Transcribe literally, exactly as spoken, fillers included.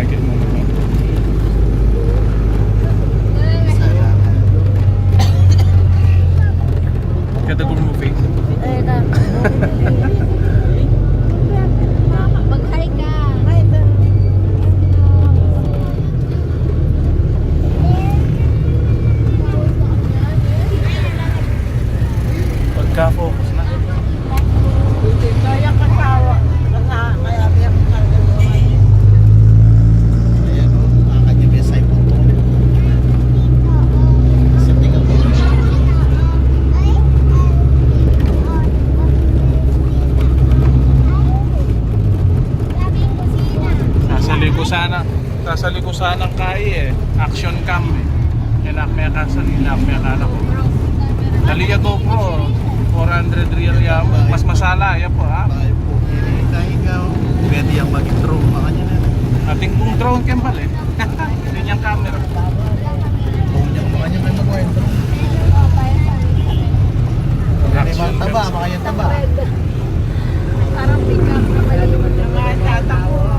Kaya mo naman. Kada good movie. Mag-hi ka. Pagka-focus na. Kaya kasawa. Kaya, kaya, kaya, ayan, o, ang kanya may cellphone po. Kasi tingnan mo. Sasali ko sana. Sasali ko sana kaya e. Action cam e. Yan ang may kasali, yan ang may akala ko. Dali ya GoPro, four hundred real ya. Mas masala ya po, ha? Tayo po, ini tayo ikaw. Pwede yang maging drone, mga kanya na. Ating pong drone, kembal e. Hindi niyang camera. Kung niyang mga kanya, may magwa yung drone. Action cam. Taba, mga kanya taba. Parang pick up na pala yung mga tata ko.